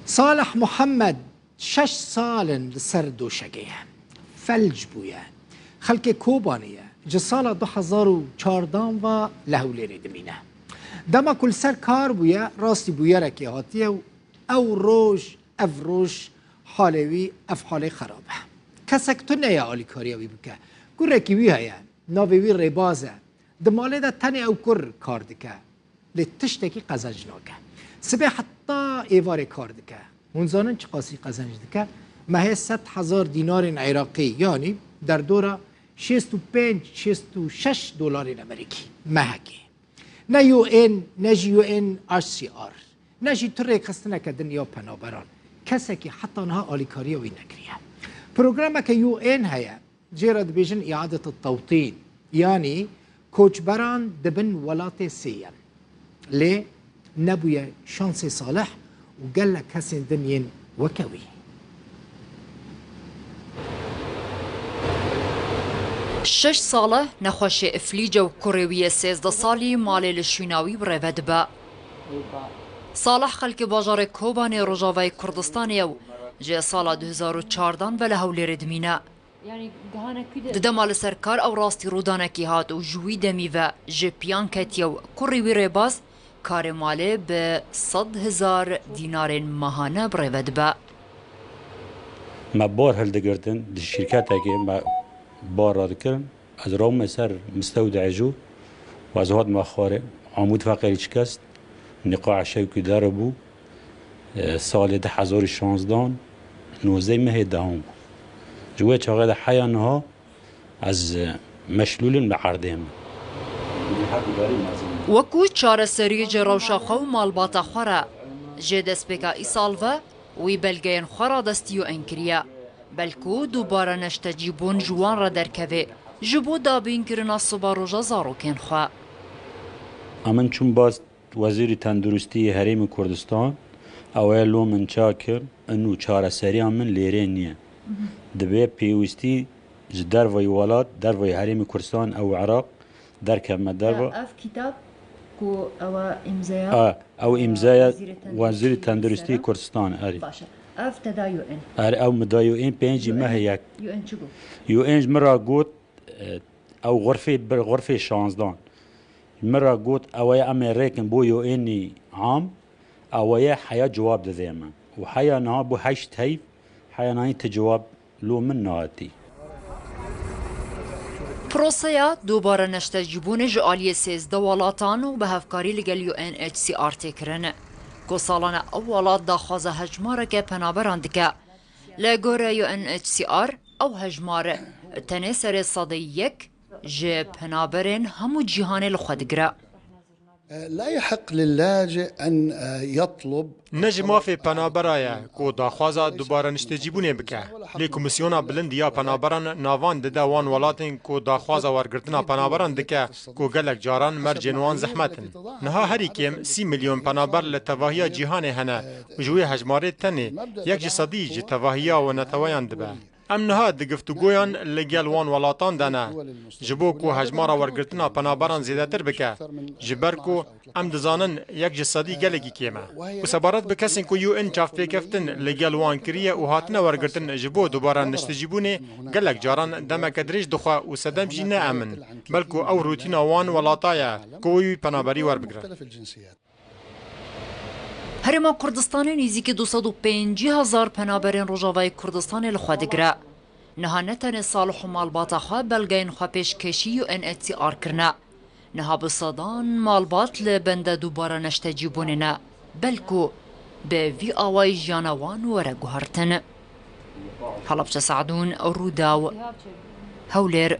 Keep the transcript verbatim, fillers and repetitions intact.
Salih Muhammed şeş sal in li ser doşegê ye. Felc bûye. Xelkê Kobanê ye. Ji sala du hezar û çardan ve li Hewlêrê dimîne. Dema ku li ser kar bûye, rastî bûyerekê hatiye û ew roj, ev roj halê wî, ev halê xerab e. Kesek tune ye alîkariya wî bike. Kurekî wî heye. Navê wî Rêbaz e. Di malê de tenê ew kur kar dike. Lê tiştekî qezenc nake. Sibê heta êvarê kar dike. Hûn zanin çiqasî qezenc dike? Mehê sed hezar dînarên Iraqî, yanî derdora şêst û pênc, şêst û şeş dolarên Amerîkî mehekê. Ne U N, ne jî U N H C R, ne jî tu rêkxistineke din ya penaberan. Kesekî heta niha alîkariya wî nekiriye. Programeke U N heye, jê re dibêjin îadet tewtîn, yanî koçberan dibin welatê sêyem. Lê nebûye şansê Salih û gelek kesên din yên weke wî. Şeş sal e nexweşê îflîc e û kurê wî yê sêzdeh salî malê li şûna wî bi rê ve dibe. Salih xelkê bajarê Kobanê Rojavayê Kurdistanê ye û ji sala du hezar û çardan ve li Hewlêrê dimîne. Di dema li ser kar ew rastî rûdanekî hat û ji wî demî ve ji piyan ketiye û kurî wî Rêbaz karê malê bi sed hezar dînarên mehane bi rê ve dibe. Me bar hildigirtin, di şîrketekê me bar radikirin. Ez rabûme ser mistewdeyê jû û ez hatime xwarê. Amûd feqerî şikest, niqaê şewkî deribû. E, salê du hezar û şanzdan, nozdeh mehê dehum bû. Ji wê çaxê de heya niha ez, e, meşlûl im bi erdê min. Wekû çareseriyê ji rewşa xwe û malbata xwe re, ji destpêka îsal ve wî belgeyên xwe radestî U N kiriye. Belkû dubare neştecîbûn ji wan re derkeve, ji bo dabînkirina siberoja zarokên xwe. Em in çûn bast Wezîrî Tenduristî yê Herêmê Kurdistan, ew ê lo min ça kir, inu çareseriya min lêrê niye. Divê pêwîstî ji dervayî welat, dervayî Herêmê Kurdistan ew Iraq, derkevme derva. Ev kitab ku ew îmzaya, a, ew îmzaya Wezîrê Tenduristî Kurdistan, erê. Baş e. Ev te da U N. Erê, ew mi da U N pêncî mehê yek. U N çi got? U N ji min re got, e, ew xurfê bir, xurfê şanzdan. Min re got, ew ê em ê rêkin bo U N am, ew ê heya cewab didê min. Û heya niha bû heşt heyv, heya niha ti cewab lo min nehatî. Proseya dubare neştecîbûnê ji aliyê sêzdeh welatan û bi hevkarî li gel U N H C R tê kirin, ku salane ew welat daxwaza hejmareke penaberan dike. Li gorî U N H C R, ew hejmar tenê serê sedê yek ji penaberên hemû cîhanê li xwe digire. لا يحق للاجئ أن يطلب. Ne ji mafê penabera ye ku daxwaza dubare niştecîbûnê bike. Lê Komîsyona Bilind ya Penaberan navan dide wan welatên ku daxwaza wergirtina penaberan dike ku gelek caran mercên wan zehmet in. Niha herî kêm sî milyon penaber li tevahiya cîhanê hene û ji wê hejmarê tenê yek ji sedî ji tevahiya we neteweyan dibe. Em niha di giftûgoyan li gel wan welatan de ne, ji bo ku hejmara wergirtina penaberan zêdetir bike, ji ber ku em dizanin yek ji sedî gelekî kêm e. Û sebaret bi kesên ku U N çavpêkeftin li gel wan kiriye û hatine wergirtin ji bo dubare niştecîbûnê, gelek caran demeke dirêj dixwe û sedem jî ne em in, belku ew rûtîna wan welata ye ku wî penaberî werbigire. Herêma Kurdistanê nêzîkî du sed û pêncî hezar penaberên Rojavayê Kurdistanê li xwe digire. Niha ne tenê Salih û malbata xwe belgeyên xwe pêşkêşî U N H C R kirine. Niha bi sedan malbat li bende dubare neştecîbûnê ne, belku bi vî awayî jiyana wan were guhertin. Helebçe Sadûn, Rûdaw, Hewlêr.